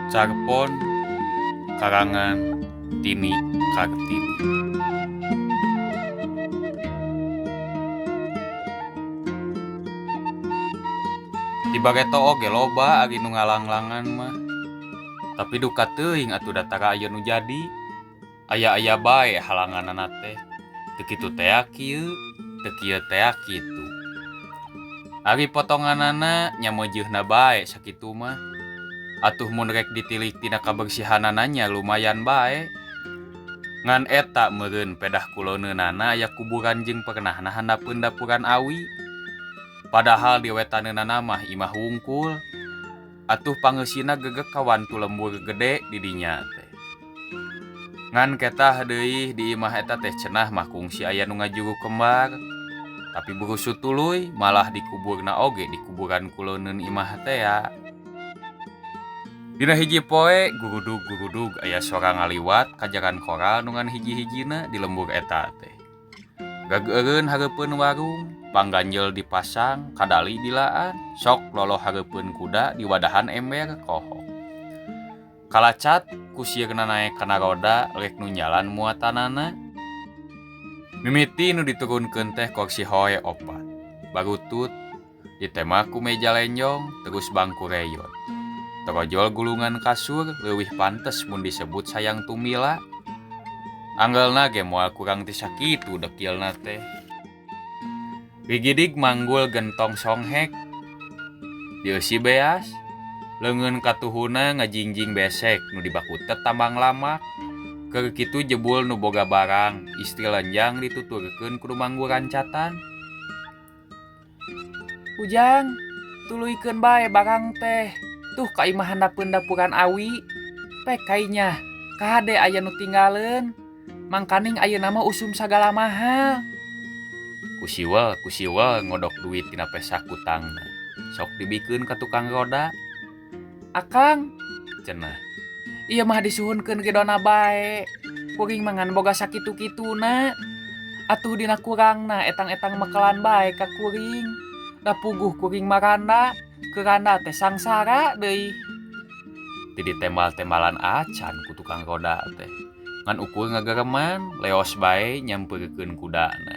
Carpon karangan Tini Kartini. Di bareto oge loba ari nu ngalanglangan mah. Tapi duka teuing atuh da tara aya nu jadi. Aya-aya bae halanganana teh. Teu kitu tea kieu, teu kieu tea kitu. Ari potonganana nya meujeunna bae sakitu mah. Atuh mun rek ditilik tina kabersihanana nya lumayan bae. Ngan eta meureun pedah kuloneunana aya kuburan jeung pernahna handapeun dapuran awi. Padahal di wetaneunana mah imah wungkul. Atuh pangeusina gegek kawantu lembur gede di dinya teh. Ngan ketah deui di imah eta teh cenah mah kungsi aya nu ngajuru kembar. Tapi burusut tuluy malah dikuburna oge di kuburan kuloneun imah tea. Dina hiji poe gurudug-gurudug aya sora ngaliwat kajaran koral nu ngan hiji-hijina di lembur eta teh. Gageureun hareupeun warung, pangganjel dipasang, kadali dilaan, sok loloh hareupeun kuda diwadahan ember kohok. Kalacat kusirna naek kana roda rek nu nyalan muatanana. Mimiti nu diturunkeun teh korsi hoe opat, barutut, ditema ku meja lenjong, terus bangku reyot. Torojol gulungan kasur leuwih pantes mun disebut sayang tumila. Anggelna ge moal kurang ti sakitu dekilna teh. Rigidig manggul gentong songhek. Dieusi beas, leungeun katuhuna ngajingjing besek nu dibakutet tambang lamak. Keur kitu jebul nu boga barang, istri lenjang dituturkeun kudu manggu rancatan. Ujang, tuluykeun bae barang teh. Tuh ka imah handapeun dapuran awi. Pek kainya, kade aya nu tinggaleun. Mangkaning ayeuna mah usum sagala mahal. Kusiwel, kusiwel ngodok duit tina pesak kutangna. Sok dibikeun ka tukang roda. Akang, cenah. Ieu mah disuhunkeun ridona bae. Kuring mah ngan boga sakitu-kituna. Atuh dina kurangna etang-etang mekelan bae ka kuring. Da puguh kuring maranda, keranda teh sangsara deui. Ti ditembal-tembalan acan ku tukang roda teh. Ngan ukur ngagereman, leos bae nyamperkeun kudana.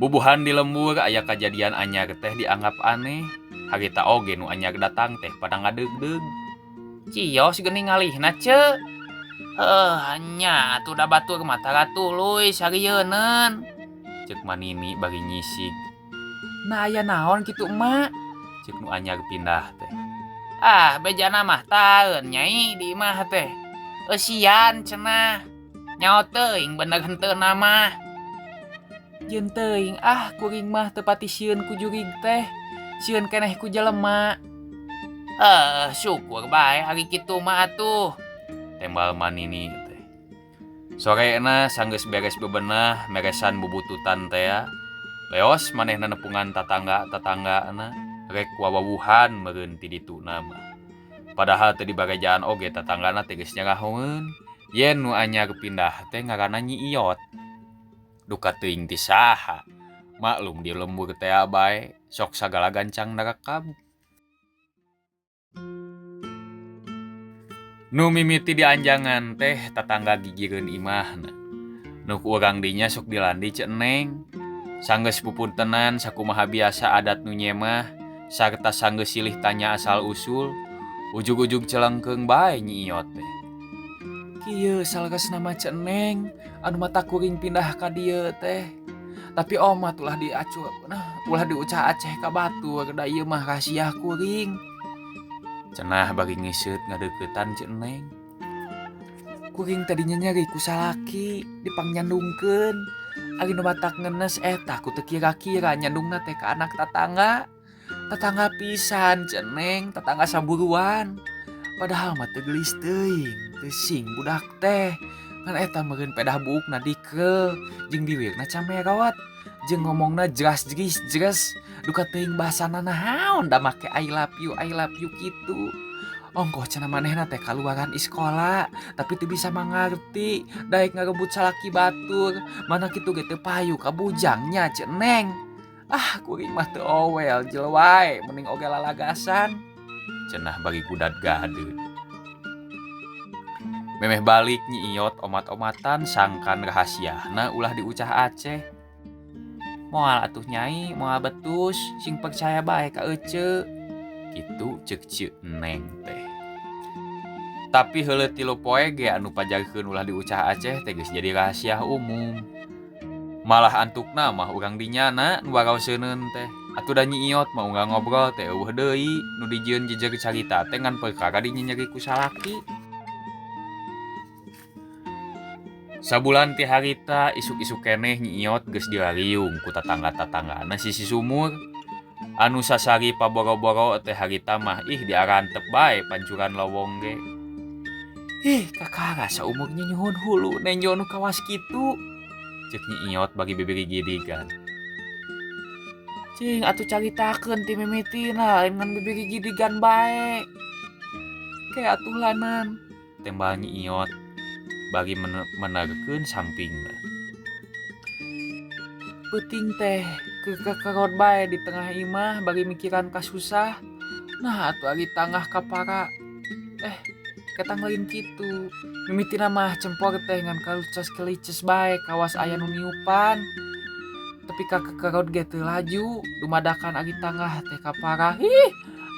Bubuhan di lembur aya kajadian anyar teh dianggap aneh. Harita oge nu anyar datang teh pada ngadeugdeug. Cios geuning ngalihna ce. Heuh nya atuh da batur mah tara tuluy sarieuneun. Ceuk Manini bari nyisig. Nah aya naon kitu emak? Ceuk nu anyar pindah teh. Ah bejana mah taeun nyai di imah teh. Eusian cenah. Nyaho teuing bener henteu mah. Jeung teuing ah kuring mah teu pati sieun ku jurig teh. Sieun keneh ku jelema. Heuh syukur bae ari kitu mah atuh. Tembal Manini teh. Sorena sanggeus beres bebenah meresan bubututan tea. Leos manehna nepungan tatangga-tatanggana rek wawawuhan meureun ti dituna mah. Padahal teu dibarejaan oge tatanggana teh geus nyarahoeun yen nu anyar pindah teh ngaranna Nyi Iyot. Duka teuing ti saha. Maklum di lembur tea bae sok sagala gancang narekab. Nu mimiti dianjangan teh tatangga gigireun imahna. Nu ku urang dinya sok dilandi Ceu Neng. Sanggeus pupuntenan sakumaha biasa adat nu nyemah sarta sanggeus silih tanya asal usul. Ujug-ujug celengkeung bae Nyi Iyot teh. Kieu saleresna mah Ceu Neng anu mata kuring pindah ka dieu teh. Tapi omat ulah diacu nah ulah diucah aceh ka batur da ieu mah rahasia kuring. Cenah bari ngiseut ngadeuketan Ceu Neng. Kuring tadinya nyeri ku salaki dipangnyandungkeun. Ari nu matak ngenes eta ku teu kira-kira nyandungna teh ka anak tatangga. Tatangga pisan Ceu Neng, tatangga saburuan. Padahal mah teu geulis teuing, teu sing budak teh. Ngan eta meureun pedah buukna dikeul jeung biwirna camerot, jeung ngomongna jeras jeris jeres. Duka teuing bahasana naon da make I love you, I love you kitu. Ongkoh cenah manehna teh kaluaran iskola, tapi teu bisa mangarti, daek ngarebut salaki batur, mana kitu ge teu payu ka bujangnya Ceu Neng. Ah kuring mah teu owel jel wae mending oge lalagasan. Cenah bari gudat gadeut. Memeh balik Nyi Iyot omat-omatan sangkan rahasiana ulah diucah Aceh. Moal atuh Nyai, moal betus, sing percaya bae ka ece. Kitu ceuk Ceu Neng teh. Tapi heuleut 3 poe ge anu pajarkeun ulah diucah Aceh teh geus jadi rahasia umum. Malah antukna mah urang dinyana nu waraoseuneun teh. Atuh da Nyi Iyot mah unggal ngobrol teh eueuh deui nu dijieun jejer carita teh ngan perkara dinyenyeri ku salaki. Sabulan ti harita isuk-isuk keneh Nyi Iyot geus dilariung ku tatangga-tatanggana sisi sumur. Anu sasari paboro-boro teh harita mah ih diarantep bae pancuran lowong ge. Ih, kakara saumur nyuhun hulu nenjo nu kawas kitu. Ceuk Nyi Iyot bagi bibiri gidigan. Cing atuh caritakeun ti mimitina lain ngan bibiri gidigan bae. Ke atuh lanan. Tembal Nyi Iyot bari menerkeun sampingna. Peuting teh kekerot bae di tengah imah bari mikiran kasusah. Nah atuh ari tangah kapara. Ketang lain kitu. Mimitina mah cempor teh ngan kalucas kelices bae kawas aya nu niupan. Tapi ka kekerot ge teu laju, dumadakan ari tangah teh kapara. Ih,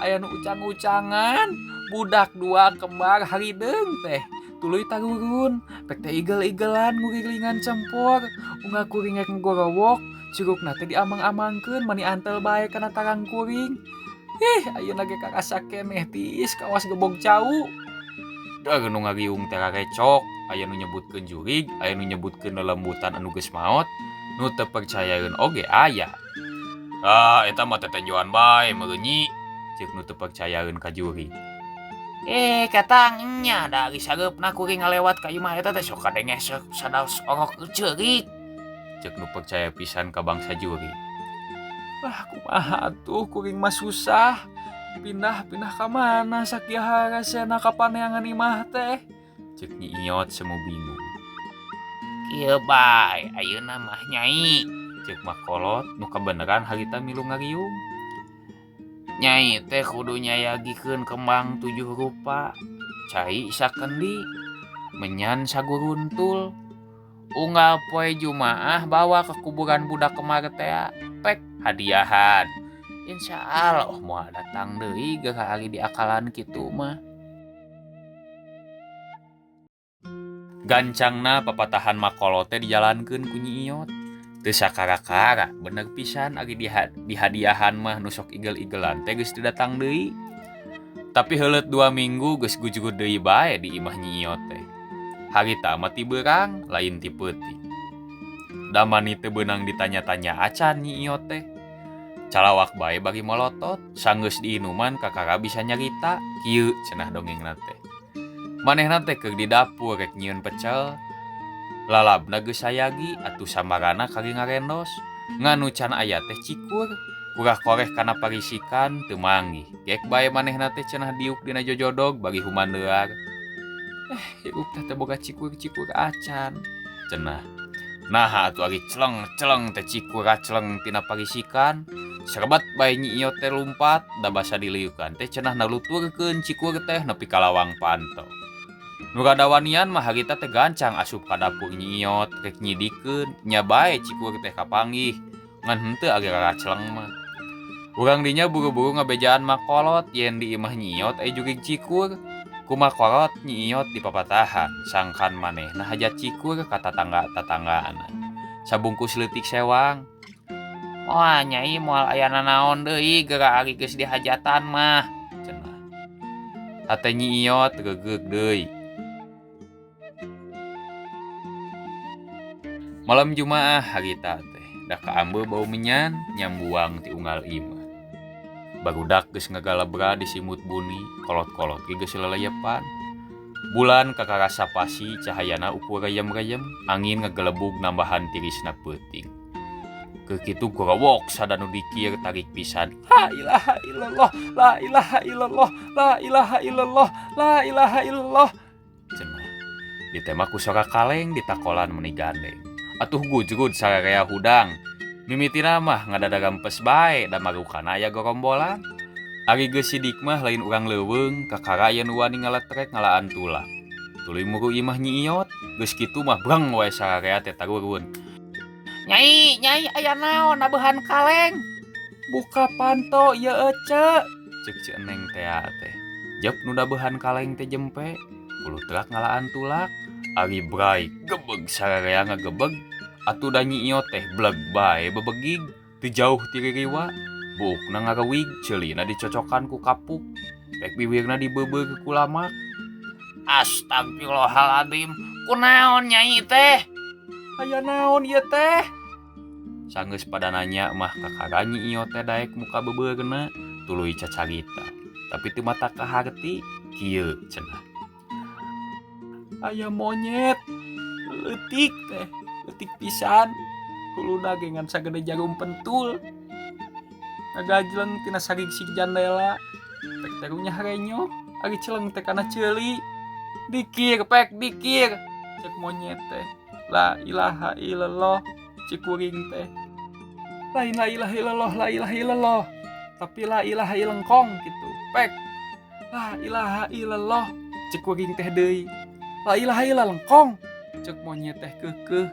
aya nu ucang-ucangan, budak dua kembar harideung teh. Tuluy tarurun, pek teh igel-igelan ngurilingan cempor, unggal kuring rek ngogorowok, curugna teh diamang-amangkeun mani antel bae kana tarang kuring. Ih, ayeuna ge karasa keneh tiis kawas gebog cau. Da nu ngariung teh rarecok, aya nu nyebutkeun jurig, aya nu nyebutkeun lelembutan anu geus maot, nu teu percayaeun oge aya. Ah, eta mah tetenjoan bae meureun nyi, ceuk nu teu percayaeun ka jurig. Katang nya da ari sareupna kuring ngalewat ka imah eta teh sok kadenge sadaos orok ceurik. Ceuk nu percaya pisan ka bangsa jurig. Wah, kumaha atuh kuring mah susah. Pindah-pindah ka mana sakieu resena ka paneangan imah teh? Ceuk Nyi Iyot semu bingung. Kieu bae ayeuna mah Nyai, ceuk makolot nu kabeneran harita milu ngariung. Nyai teh kudu nyayagikeun kembang 7 rupa, cai sakendi, menyan saguruntul. Unggal poe Jumaah bawa ke kuburan budak kemar teh pek hadiahan. Insya Allah moal datang deui geura ari diakalan kitu mah. Gancangna papatahan makolot teh dijalankeun ku Nyi Iyot. Teu sakara-kara bener pisan ari dihadiahan mah nu sok igel-igelan teh geus teu datang deui. Tapi heuleut 2 minggu geus gujrud deui bae di imah Nyi Iyot teh. Harita mah ti beurang lain ti peuting. Damani teu beunang ditanya-tanya acan Nyi Iyot teh. Calawak bae bari molotot, sanggeus diinuman kakara bisa nyarita, kieu cenah dongengna teh. Manehna teh keur di dapur rek nyieun pecel. Lalabna geus sayagi atuh samarana kari ngarendos. Nganu can aya teh cikur, kurah-koreh kana parisikan teu manggih. Gek bae manehna teh cenah diuk dina jojodog bari humandear. Hirup teh teu boga cikur-cikur acan cenah. Naha atuh ari celeng-celeng teh cikur raceleng tina parisikan. Serbat bae Nyi Iyot teh lumpat, da basa diliukan teh cenah naluturkeun cikur teh nepi ka lawang panto. Nu rada wanian mah harita teh gancang asup ka dapur Nyi Iyot rek nyidikeun, nya bae cikur teh kapanggih, ngan henteu ari raraceleng mah. Urang dinya buru-buru ngabejaan makolot yen di imah Nyi Iyot aya jurig cikur. Kumakolot Nyi Iyot dipapatahan, sangkan manehna hajat cikur ka tatangga-tatanggaana. Sabungkus leutik sewang. Moal Nyai moal aya nanaon deui geura ari geus dihajatan mah, cenah. Hate Nyi Iyot regeug deui. Malam Jumaah harita teh, da kaambe bau menyan nyambuang ti unggal imah. Barudak geus ngagalebra di simut buni, kolot-kolot ge geus leleyepan. Bulan kakarasa pasi cahayana ukur reyem-reyem, angin ngagelebug nambahan tirisna peuting. Keur kitu gorowok sada nu dikir tarik pisan. La ilaha illallah, la ilaha illallah, la ilaha illallah, la ilaha illallah. Cenah. Ditema ku sora kaleng ditakolan meni gandeng. Atuh gujrud sararea hudang. Mimitina mah ngadadaram pes bae da marukana aya gorombolan. Ari geus sidik mah lain urang leuweung, kakara aya nu wani ngaletrek ngalaan tulak. Tuluy muru imah Nyi Iyot, geus kitu mah breng wae sararea teh tarurun. Nyai, nyai aya naon nabeuhan kaleng? Buka panto ieu ece. Ceuk Ceu Eneng tea teh. Jep nu nabeuhan kaleng teh jempe, kulutrak ngalaan tulak. Ari bray gebeg sararea ngagebeg, atuh da Nyi Iyot teh bleg bae bebegig, teu jauh ti ririwa. Buukna ngarewig, ceulina dicocokan ku kapuk, pek biwirna dibeubeur ku lamak. Astagfirullahaladzim, kunaon nyai teh? Aya naon ieu teh? Sanggeus pada nanya mah kakara Nyi Iyot teh daek muka beubeurna, tuluy cacarita. Tapi teu mata kaharti, kieu cenah. Aya monyet leutik teh, leutik pisan. Huluna ge ngan sagede jarum pentul. Ngagajleng tina sarigsig jandela. Pek teh runyah renyoh, ari celeng teh kana ceuli. Dikir pek dikir, cek monyet teh. La ilaha illallah, cek kuring teh. Lain la ilaha illallah, la ilaha illallah. Tapi la ilaha ilengkong gitu. Pek. La ilaha illallah, cek kuring teh deui. La ilaha illallah, cek monyet teh keukeuh.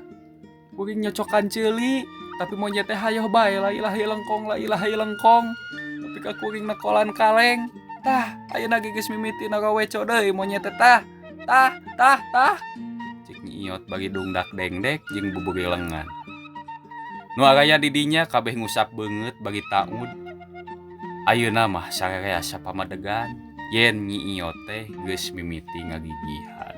Kuring nyocokan ceuli, tapi monyet teh hayoh bae la ilaha ilengkong, la ilaha ilengkong. Tapi ka kuring nekolan kaleng. Tah, ayeuna ge geus mimiti naraweco deui monyet teh tah. Tah, tah, tah. Cek Nyi Iyot bari dungdak dengdek jeung buburi lengan. Nu araya di dinya kabeh ngusap beungeut bari taud. Ayeuna mah sararea sapamadegan yen Nyi Iyot teh geus mimiti ngagigihan.